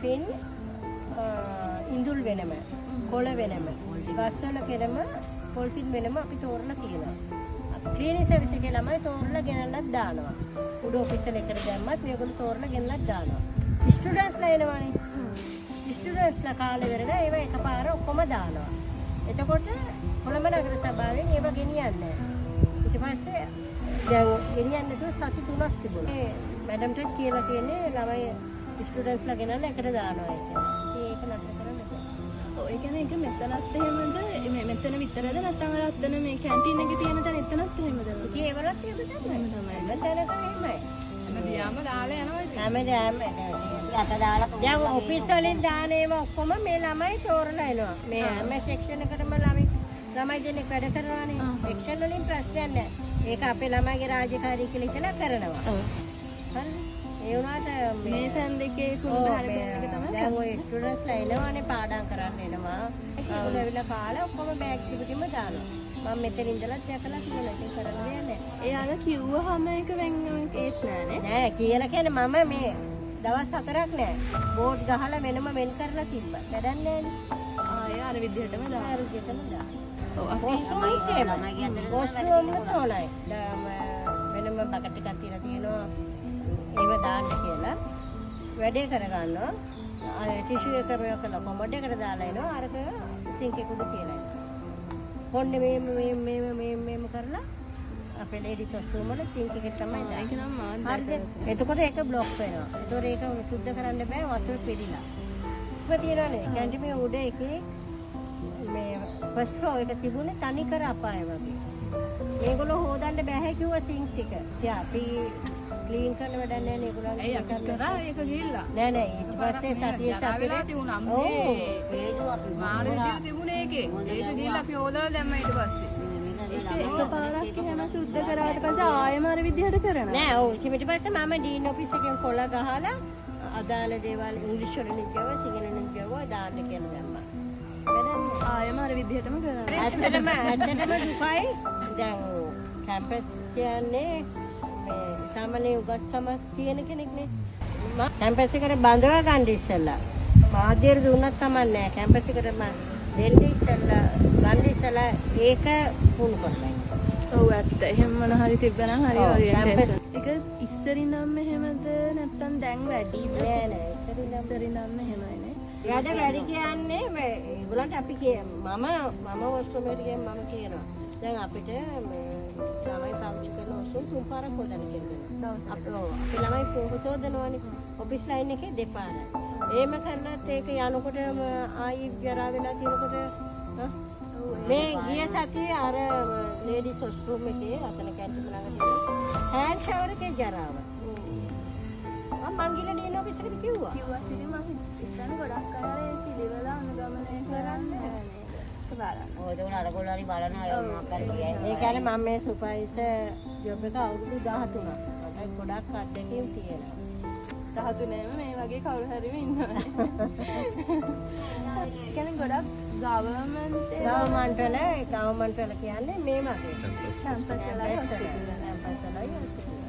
Polythene ඉඳුල් වෙනම, කොළ වෙනම, ගස්වල කෙනම පොලිතින් වෙනම අපි තෝරලා තියෙනවා. අපි ක්ලීනින් සර්විස් එකේ ළමයි තෝරලා ගෙනල්ලත් දානවා. උඩ ඔෆිස් එකට දැම්මත් මේගොල්ලෝ තෝරලා ගෙනල්ලත් දානවා. ස්ටුඩන්ට්ස්ලා එනවනේ. ස්ටුඩන්ට්ස්ලා කාලේ වෙරලා ඒවා එකපාර ඔක්කොම දානවා. එතකොට කොළඹ නගර සභාවෙන් ඒවා ගෙනියන්නේ නැහැ. ඊට පස්සේ දැන් ගෙනියන්නේ නැතුව සති 3ක් තිබුණා. ඒ මැඩම්ටත් කියලා තියෙන්නේ ළමයි ස්ටුඩන්ට්ස්ලා ගෙනල්ලා එකට දානවා කියලා. ඉතින් ඒක නතර කරන්න බෑ. ඔව්, ඒ කියන්නේ ඒක මෙතනත් එහෙමද? මේ මෙතන විතරද නැත්නම් අර අතන මේ කැන්ටීන් එකේ තියෙන තැන එතනත් එහෙමද? ඉතින් ඒ වලත් එහෙම තමයි. හැම තැනකම එහෙමයි. හැම දිහාම දාලා යනවා ඉතින්. හැම දෑම අත දාලා දැන් ඔෆිස් වලින් දාන ඒවා ඔක්කොම මේ ළමයි තෝරලා එනවා. මේ හැම සෙක්ෂන් එකටම ළමයි දෙන්නෙක් වැඩ කරනවානේ. සෙක්ෂන් වලින් ප්‍රශ්නයක් නෑ. ඒක අපේ ළමයිගේ රාජකාරිය කියලා හිතලා කරනවා. හරිද? ඒ වුණාට මේ තැන් දෙකේ කුණු ඔව්, බහර මේ එක තමයි දැන් ඔය ස්ටුඩන්ට්ස්ලා එනවානේ පාඩම් කරන්න එනවා. ඒගොල්ලෝ ඇවිල්ලා කාලා ඔක්කොම බෑග් ටිකටම දානවා. මම මෙතන ඉඳලා දැකලා තියෙනවා. ඉතින් කරන්න දෙයක් නෑ. එයාලා කිව්වහම ඒක වෙන් ඒත් නෑනේ. නෑ කියලා කියන්නේ මම මේ දවස් 4ක් නෑ. බෝඩ් ගහලා වෙනම වෙන් කරලා තිබ්බා. වැඩක් නෑනේ. ආයේ අර විදිහටම දානවා. අර විදිහටම දානවා. ඔව්, අපි වොෂ්රූම් එහෙම. ළමයිගේ අතට වොෂ්රූම් උත් ඕනයි. වෙනම බකට් එකක් තියලා තියෙනවා. ඒව දාන්න කියලා. වැඩේ කරගන්නවා. අර ටිෂු එක මේක කරලා කොමඩ් එකට දාලා එනවා. අරක සිංක් එක උඩ තියලා එනවා. කොණ්ඩේ මේම මේම මේම මේම මේම කරලා අපේ ලේඩිස් වොෂ්රූම් වල සිංක් එකට තමයි ඒක දාන්නේ. නම් මාත් හරිද? දැකලා එතකොට ඒක බ්ලොක් වෙනවා. එතකොට ඒක සුද්ධ කරන්න බෑ වතුර පිරීලා. ඔබ තියනවානේ කැන්ටින් මේ උඩ එකේ මේ ෆස්ට් ෆ්ලෝර් එක තිබුණේ තනිකර අපාය වගේ. මේගොල්ලෝ හොදන්න බැහැ කිව්වා සිංක් ටික. ඉතින් අපි ක්ලීන් කරන වැඩක් නෑ නේ ඒගොල්ලන්. ඇයි අපි කරා ඒක ගිහිල්ලා. නෑ නෑ ඊට පස්සේ සතිය ජරා වෙලා සතියේ තිබුණා. ඔව්. හේතු අපි මාර විදියට තිබුණේ ඒකේ. ඒක ගිහිල්ලා අපි හොදලා දැම්මා ඊට පස්සේ. එකපාරක් එහෙම සුද්ධ කරාට පස්සේ ආයෙම අර විදිහට කරනවා. නෑ ඔව් ඉතින් ඊට පස්සේ මම ඩීන් ඔෆිස් එකෙන් කොළ ගහලා අදාළ දේවල් ඉංග්‍රීසි වලින් කියවා සිංහල වලින් කියවා දාන්න කියලා දැම්මා. වැඩක් නෑ. ආයෙම අර විදිහටම කරනවා. ඇත්තටම ඇත්තටම දුකයි. දැන් කැම්පස් කියන්නේ මේ සාමාන්‍ය උගත්කමක් තියෙන කෙනෙක් නේ. මම කැම්පස් එකට බඳවා ගන්න ඉස්සෙල්ලා මාධ්‍යයට දුන්නත් කමක් නෑ. කැම්පස් එකට මම දෙන්න ඉස්සෙල්ලා ගන්න ඉස්සෙල්ලා ඒක පුණු කරලා ඉන්න. ඔව් ඇත්ත. එහෙම මොන හරි තිබ්බනම් හරි ඔව්, ඔරියන්ටේෂන්. ඒක ඉස්සර ඉඳන්ම එහෙමද නැත්නම් දැන් වැඩිද? නෑ නෑ ඉස්සර ඉඳන්ම ඉස්සර ඉඳන්ම එහෙමයිනේ. වැඩ වැඩි කියන්නේ මේ ඒගොල්ලන්ට අපි කිය මම මම වොෂ්රූම් එකට ගියම මම කියනවා. දැන් අපිට මේ ළමයි පාවිච්චි කරන වොෂ්රූම් තුන් පාරක් හොදන්න කියලා දෙනවා. දවසකට. අපි ඔව් අපි ළමයි පොහොස හොදනවනේ. ඔෆිස් ලයින් එකේ දෙපාරයි. එහෙම කරලත් ඒක යනකොටම ආයි ජරා වෙලා තියෙනකොට මේ ගිය සතියේ අර ලේඩිස් වොෂ්රූම් එකේ අතන කැන්ටින් ළඟ තියෙන හෑන්ඩ් ෂවර් එකේ ජරාව. මං ගිහලා ඩීන් ඔෆිස් එකට කිව්වා. කිව්වත් ඉතින් මං හිතන්නේ ගොඩක් අය ඒ පිළිවෙල අනුගමනය කරන්නේ නෑ නේද? ඒක බලන්න. ඔය ඒතකොට අරගොල්ලෝ හරි බලන අය මොකක් හරි කියයි. ඒ කියන්නේ මම මේ සුපර්වයිසර් ජොබ් එක අවුරුදු 13ක්. මට ගොඩක් අත්දැකීම් තියෙනවා. 13ම මේ වගේ කවුරු හරි ඉන්නවනේ. ඒ කියන්නේ ගොඩක් ගවර්න්මන්ට් ගවර්න්මන්ට් වල ගවර්න්මන්ට් වල කියන්නේ මේ වගේ. කැම්පස් වල කැම්පස් වලයි හොස්පිටල්.